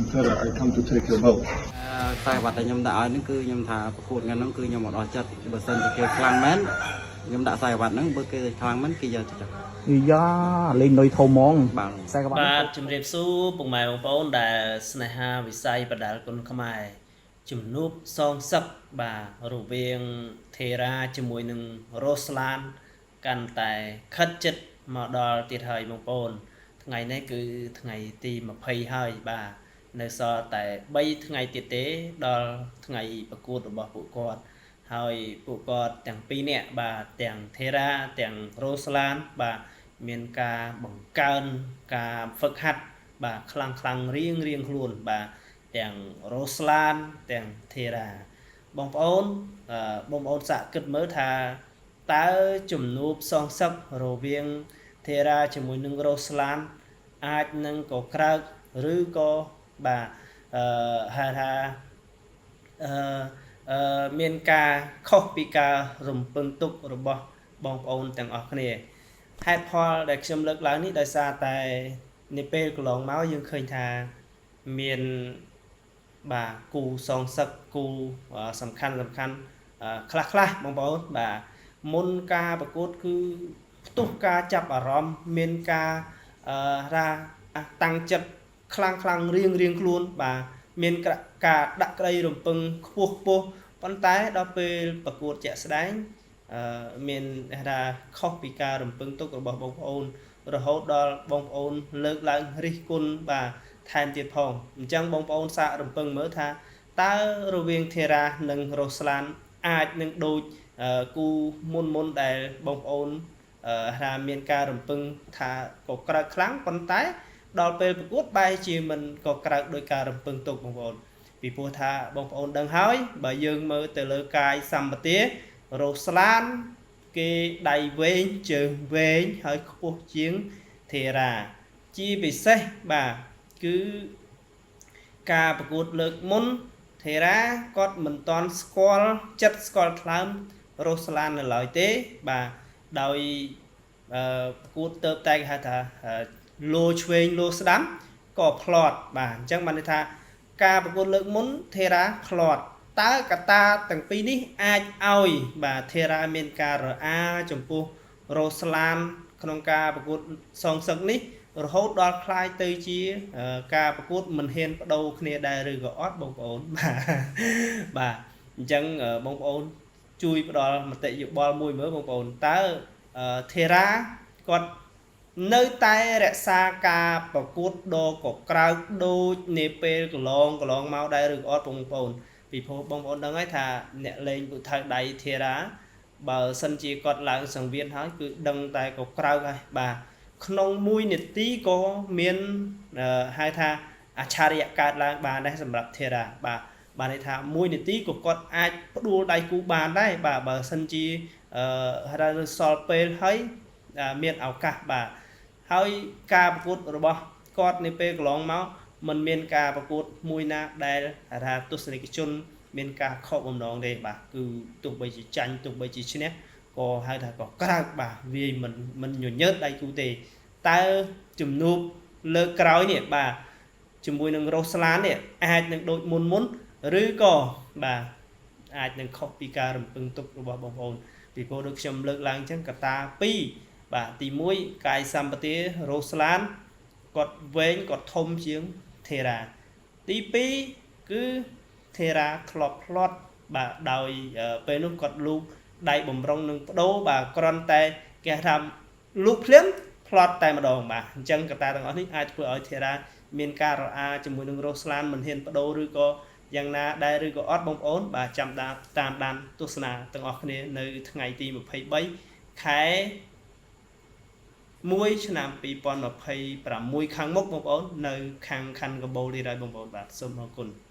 Thera, I come to take your belt. ខ្សែក្រវាត់ដែលខ្ញុំដាក់ឲ្យហ្នឹងគឺខ្ញុំថាប្រកួតថ្ងៃហ្នឹងគឺខ្ញុំអត់អស់ចិត្តបើសិនជាគេខ្លាំងមែនខ្ញុំដាក់ខ្សែក្រវាត់ហ្នឹងបើគេខ្លាំងមែនគេយកទៅចុះ យ៉ាលេងនុយធំហ្មង បាទ ខ្សែក្រវាត់ បាទជំរាបសួរពុកម៉ែបងប្អូនដែលស្នេហាវិស័យប្រដាល់គុណខ្មែរជំនួបសងសឹកបាទរវាងថេរាជាមួយនឹងរ៉ូស្ឡានកាន់តែខិតចិត្តមកដល់ទៀតហើយបងប្អូន ថ្ងៃនេះគឺថ្ងៃទី20ហើយបាទនៅសល់តែ3ថ្ងៃទៀតទេដល់ថ្ងៃប្រកួតរបស់ពួកគាត់ហើយពួកគាត់ទាំងពីរនាក់បាទទាំងថេរាទាំងរ៉ូស្ឡានបាទមានការបង្កើនការហ្វឹកហាត់បាទខ្លាំងខ្លាំងរៀងរៀងខ្លួនបាទទាំងរ៉ូស្ឡានទាំងថេរាបងប្អូនអឺបងប្អូនសាកគិតមើលថាតើជំនួបសងសឹករវាង ថេរាជាមួយនឹងរ៉ូស្ឡានអាចនឹងក៏ក្រើកឬក៏បាទអឺហៅថាអឺអឺមានការខុសពីការរំពឹងទុករបស់បងប្អូនទាំងអស់គ្នាហេតុផលដែលខ្ញុំលើកឡើងនេះដោយសារតែនៅពេលកន្លងមកយើងឃើញថាមានបាទគូសងសឹកគូសំខាន់សំខាន់ខ្លះខ្លះបងប្អូនបាទមុនការប្រកួតគឺ ផ្ទុះការចាប់អារម្មណ៍មានការអឺរ៉ាតាំងចិត្តខ្លាំងខ្លាំងរៀងរៀងខ្លួនបាទមានការដាក់ក្តីរំពឹងខ្ពស់ខ្ពស់ប៉ុន្តែដល់ពេលប្រកួតជាក់ស្ដែងអឺមានថាខុសពីការរំពឹងទុករបស់បងប្អូន រហូតដល់បងប្អូនលើកឡើងរិះគន់បាទថែមទៀតផងអញ្ចឹងបងប្អូនសាករំពឹងមើលថាតើរវាងថេរ៉ានិងរ៉ូស្ឡានអាចនឹងដូចគូមុនមុនដែលបងប្អូន អឺថាមានការរំពឹងថាក៏ក្រើកខ្លាំងប៉ុន្តែដល់ពេលប្រកួតបែរជាមិនក៏ក្រើកដោយការរំពឹងទុកបងប្អូនពីព្រោះថាបងប្អូនដឹងហើយបើយើងមើលទៅលើកាយសម្បទារ៉ូស្ឡានគេដៃវែងជើងវែងហើយខ្ពស់ជាងថេរាជាពិសេសបាទគឺការប្រកួតលើកមុនថេរាគាត់មិនតន់ស្គាល់ចិត្តស្គាល់ថ្លើមរ៉ូស្ឡាននៅឡើយទេបាទដោយអឺប្រកួតទៅតែគេហៅថាលោឆ្វេងលោស្ដាំក៏ផ្្លាត់បាទអញ្ចឹងបានន័យថាការប្រកួតលើកមុនថេរ៉ាផ្្លាត់តើកត្តាទាំងពីរនេះអាចឲ្យបាទថេរ៉ាមានការរអាចំពោះរ៉ូស្ឡានក្នុងការប្រកួតសងសឹកនេះរហូតដល់คล้ายទៅជាការប្រកួតមិនហ៊ានបដូរគ្នាដែរឬក៏អត់បងប្អូនបាទបាទអញ្ចឹងបងប្អូនជួយផ្ដល់មតិយោបល់មួយមើលបងប្អូនតើថេរ៉ាគាត់នៅតែរក្សាការប្រកួតដ៏កក្រើកដូចនាពេលកន្លងកន្លងមកដែរឬក៏អត់បងប្អូនពីព្រោះបងប្អូនដឹងហើយថាអ្នកលេងពូថៅដៃថេរ៉ាបើសិនជាគាត់ឡើងសង្វៀនហើយគឺដឹងតែកក្រើកហើយបាទក្នុង1នាទីក៏មានហៅថាអច្ឆរិយៈកើតឡើងបានដែរសម្រាប់ថេរ៉ាបាទបានន័យថា1នាទីក៏គាត់អាចផ្ដួលដៃគូបានដែរបាទបើសិនជាអឺហៅថាសល់ពេលហើយមានឱកាសបាទហើយការប្រកួតរបស់គាត់នៅពេលកន្លងមកมันមានការប្រកួតមួយណាដែលថាទស្សនិកជន មានការខកបំណងទេបាទគឺទោះបីជាចាញ់ទោះបីជាឈ្នះក៏ហៅថាក៏ក្រើកបាទវាយមិនមិនញញើតដៃគូទេតើជំនួបលើកក្រោយនេះបាទជាមួយនឹងរ៉ូស្ឡាននេះអាចនឹងដូចមុនមុនឬក៏បាទអាចនឹងខុសពីការរំពឹងទុករបស់បងប្អូនពីព្រោះដូចខ្ញុំលើកឡើងអញ្ចឹងកត្តា2បាទទី1កាយសម្បទារ៉ូស្ឡានគាត់វែងគាត់ធំជាងថេរ៉ាទី2គឺថេរ៉ាធ្លាប់ផ្្លាត់បាទដោយពេលនោះគាត់លូកដៃបំរុងនឹងបដូរបាទគ្រាន់តែគេថាលូកភ្លាមផ្្លាត់តែម្ដងបាទអញ្ចឹងកត្តាទាំងអស់នេះអាចធ្វើឲ្យថេរ៉ាមានការរអាជាមួយនឹងរ៉ូស្ឡានមិនហ៊ានបដូរឬក៏យ៉ាងណាដែរឬក៏អត់បងប្អូនបាទចាំតាមដានទស្សនាទាំងអស់គ្នានៅថ្ងៃទី23ខែ1ឆ្នាំ2026ខាងមុខបងប្អូននៅខាងខណ្ឌកបូលនេះហើយបងប្អូនបាទសូមអរគុណ។